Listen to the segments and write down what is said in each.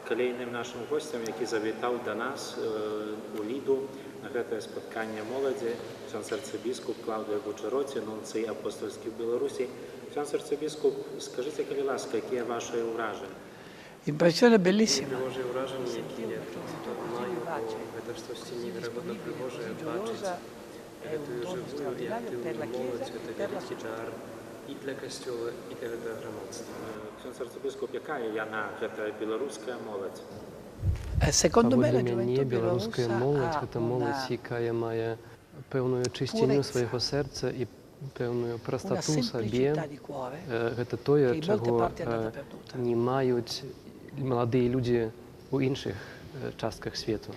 Калейным нашым госцем, які завітаў да нас у Ліду на гэтае спатканне моладзі, ксёндз арцыбіскуп Клаўдыё Гучароці, нунцый апостальскі ў Беларусі. Ксёндз арцыбіскуп, скажыце, калі ласка, якія вашы ўражанні? Impressione bellissima. Прыгожыя ўражанні, якія я тут маю, бо гэта штосьці неверагодна прыгожае бачыць гэтую жывую і актыўную моладзь, гэта вялікі дар і для касцёла, і для гэтага грамадства. Ксёндз арцыбіскуп, якая яна, гэтая беларуская моладзь? Secondo me Паводле la мяне, gioventù беларуская bielorussa моладзь ha гэта моладзь, una якая мае пэўную чысціню purezza, свайго сэрца і пэўную una прастату ў сабе. semplicità di cuore Гэта тое, che in molte чаго parti è andata perduta. не маюць маладыя людзі ў іншых частках свету.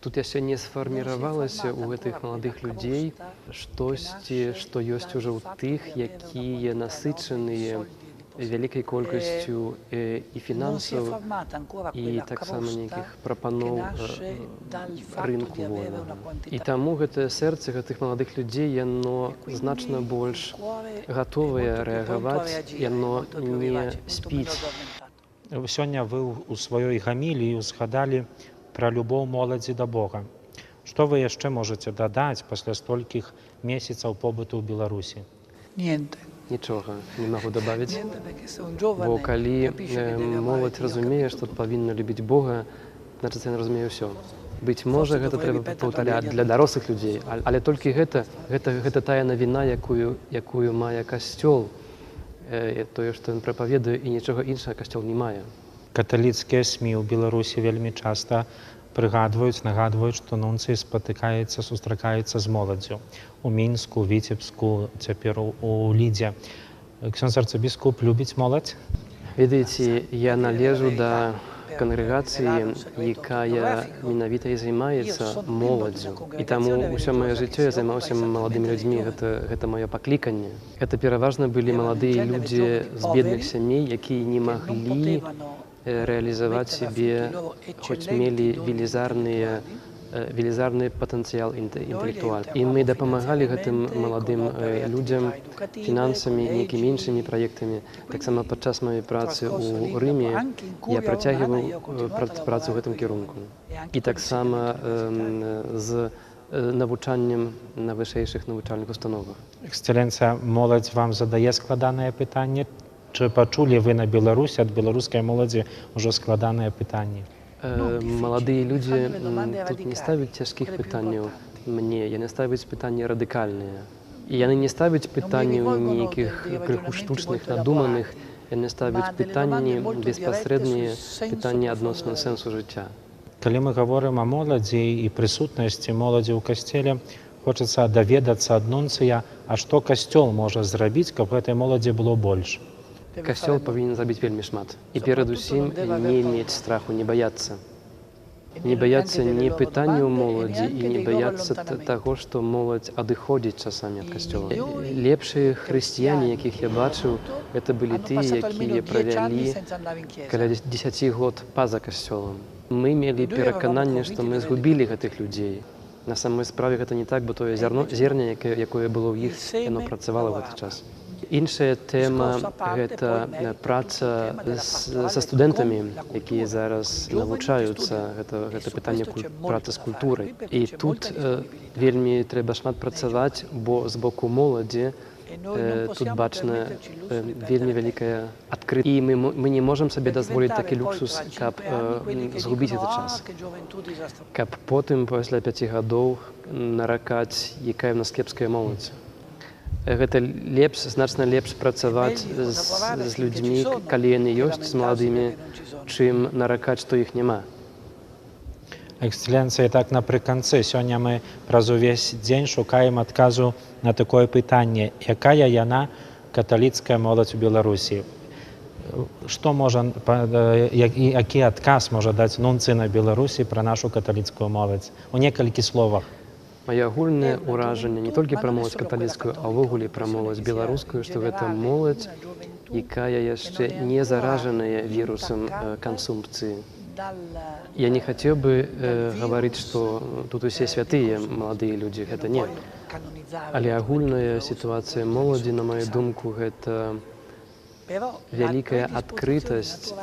Тут яшчэ не сфарміравалася ў гэтых маладых людзей штосьці, што ёсць ужо ў тых, якія насычаныя вялікай колькасцю і фінансаў, і таксама нейкіх прапаноў рынку вольнага. І таму гэтае сэрца гэтых маладых людзей, яно значна больш гатовае рэагаваць, яно не спіць. Сёння вы ў сваёй гаміліі узгадалі пра любоў моладзі да Бога. Што вы яшчэ можаце дадаць пасля столькіх месяцаў побыту ў Беларусі? Niente. Нічога не магу дабавіць. Niente, perché se un Бо giovane калі capisce che deve amare моладзь Dio, ha разумее, capito што tutto. павінна любіць Бога, значыць, яна разумее ўсё. Быць можа, Forse гэта dovrei трэба ripeterlo паўтаряць agli для adulti. дарослых людзей, але толькі гэта тая навіна, якую мае касцёл, тое, што ён прапаведуе, і нічога іншага касцёл не мае. Каталіцкія СМІ ў Беларусі вельмі часта прыгадваюць, нагадваюць, што нунцый спатыкаецца, сустракаецца з моладдзю у Мінску, Віцебску, цяпер у Лідзе. Ксёндз арцыбіскуп любіць моладзь? Ведаеце, я належу да кангрэгацыі, якая менавіта і займаецца моладдзю. І таму ўсё маё жыццё я займаўся маладымі людзьмі, гэта маё пакліканне. Гэта пераважна былі маладыя людзі з бедных сямей, якія не che non маглі potevano рэалізаваць mettere a frutto сябе, i loro хоць eccellenti мелі doni велізарны патэнцыял intellettuali. Noi li інтэлектуальны. І aiutavamo мы дапамагалі гэтым finanziariamente маладым con opere e людзям attività educative, фінансамі, нейкімі іншымі collegi. праектамі. E Таксама quindi падчас маёй працы trascorso ў lì dopo Рыме anche in я curia romana працягваў io ho continuato a працу ў lavorare гэтым con i кірунку. giovani e anche І con таксама l'insegnamento universitario. з навучаннем на вышэйшых навучальных установах. Эксцэленцыя, моладзь вам задае складанае пытанне. Чы пачулі вы на Беларусі ад беларускай моладзі ўжо складаныя пытанні? Non difficili, Маладыя людзі fanno le domande тут не radicali, ставяць цяжкіх quelle più пытанняў importanti. мне, яны ставяць пытанні радыкальныя. І яны не ставяць Non mi пытанняў rivolgono нейкіх dei крыху ragionamenti штучных, molto надуманых, elaborati, яны ставяць ma delle domande пытанні molto dirette sul беспасрэдныя, senso пытанні profondo адносна della vita. сэнсу жыцця. Калі мы гаворым о моладзі і прысутнасці моладзі ў касцеле, хочацца даведацца ад нунцыя, а што касцёл можа зрабіць, каб гэтай моладзі было больш? Deve Касцёл fare molto. павінен зрабіць вельмі шмат. І Soprattutto перадусім non deve aver не paura. мець страху, не баяцца. E Не neanche баяцца delle ні loro пытанняў domande e моладзі і neanche не dei loro баяцца allontanamenti. таго, што моладзь адыходзіць часамі ад I касцёла. migliori Лепшыя хрысціяне, cristiani якіх che я io ho бачыў, avuto гэта былі hanno тыя, passato almeno якія 10 anni правялі senza andare in chiesa. каля 10 год па-за касцёлам. Мы мелі Noi eravamo перакананне, што convinti мы di averli згубілі perduti. гэтых людзей. На самой справе гэта не так, бо тое E зярно, invece no. зерне, якое было ў Il іх, яно seme працавала ў гэты lavorava. час. Іншая тэма Discorso a parte poi гэта in merito a tutto il праца tema della са pastorale con студэнтамі, la якія cultura, con зараз i giovani che навучаюцца. studiano. Гэта, E гэта su пытанне questo c'è molto працы з da fare культурай. qui perché І c'è тут molta disponibilità вельмі трэба шмат nei працаваць, giovani. бо з боку моладзі E noi non тут possiamo бачна permetterci il lusso di вельмі perdere tempo. вялікая адкрытасць. І мы не можам сабе Per дазволіць diventare такі poi люксус, tra каб 5 anni quelli che згубіць dicono гэты ah час. che gioventù disastrosa. Каб потым пасля 5 гадоў наракаць, якая ў нас кепская моладзь. Гэта лепш, значна лепш È працаваць meglio lavorare з finché ci людзьмі, sono калі яны che ёсць, з lamentarsi маладымі, perché non ci sono. чым наракаць, што іх няма. Эксцэленцыя, так напрыканцы сёння мы праз увесь дзень шукаем адказу на такое пытанне, якая яна каталіцкая моладзь у Беларусі. Што можа, які адказ можа даць нунцый на Беларусі пра нашу каталіцкую моладзь? У некалькі словах. Маё È агульнае una ўражанне не gioventù, толькі ma пра non è моладзь solo quella каталіцкую, а cattolica, ўвогуле пра un'impressione моладзь che sia in беларускую, што гэта generale моладзь, una gioventù якая che яшчэ non è не ancora заражаная вірусам intaccata кансумпцыі. Я не хацеў бы гаварыць, што тут усе святыя маладыя людзі, гэта не. Але агульная сітуацыя моладзі, на маю думку, гэта вялікая адкрытасць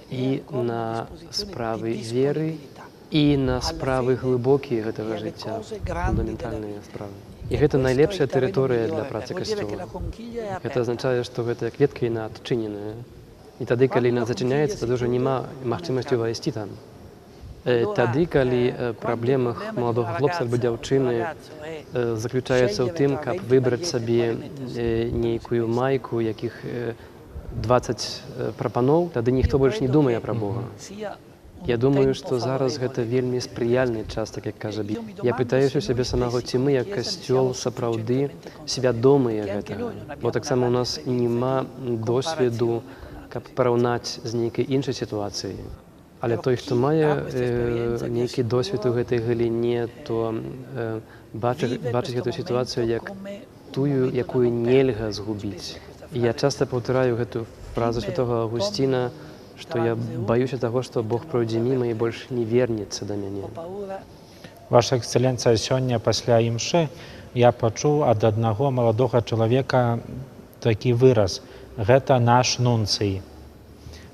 і на справы веры, і на справы глыбокія гэтага жыцця, фундаментальныя справы. І гэта найлепшая тэрыторыя для працы касцёла. Гэта азначае, што гэтая кветка яна адчыненая. І тады, калі яна зачыняецца, тады ўжо няма магчымасці ўвайсці там. Тады, калі праблема маладога хлопца альбо дзяўчыны заключаецца ў тым, каб выбраць сабе нейкую майку, якіх 20 прапаноў, тады ніхто больш не думае пра Бога. Я думаю, што зараз гэта вельмі спрыяльны час, так як кажа Біблія. Я пытаюся ў сябе самога, ці мы як касцёл сапраўды свядомыя гэтага. Бо таксама ў нас няма досведу, каб параўнаць з нейкай іншай сітуацыяй. Але той, хто мае нейкі досвед у гэтай галіне, то бачыць гэтую сітуацыю як тую, якую нельга згубіць. І я часта паўтараю гэту фразу святога Авгусціна, што я баюся таго, што Бог пройдзе міма і больш не вернецца да мяне. Ваша эксцэленцыя, сёння пасля імшы я пачуў ад аднаго маладога чалавека такі выраз: гэта наш нунцый.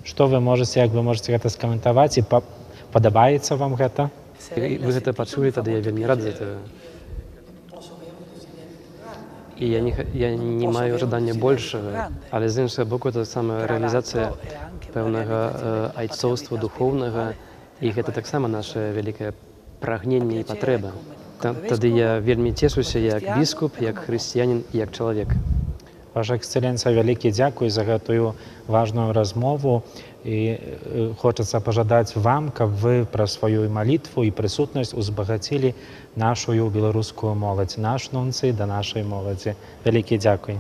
Што вы можаце, як вы можаце гэта скаментаваць і падабаецца вам гэта? І вы гэта пачулі, тады я вельмі рад за гэта. І я не маю жадання большага, але з іншага боку это таксама рэалізацыя пэўнага айцоўства духоўнага, і гэта таксама наше вялікае прагненне і патрэба. Тады я вельмі цешуся як біскуп, як хрысціянін і як чалавек. Ваша эксцэленцыя, вялікі дзякуй за гэтую важную размову, і хочацца пажадаць вам, каб вы праз сваю малітву і прысутнасць узбагацілі нашую беларускую моладзь, наш нунцый да нашай моладзі. Вялікі дзякуй.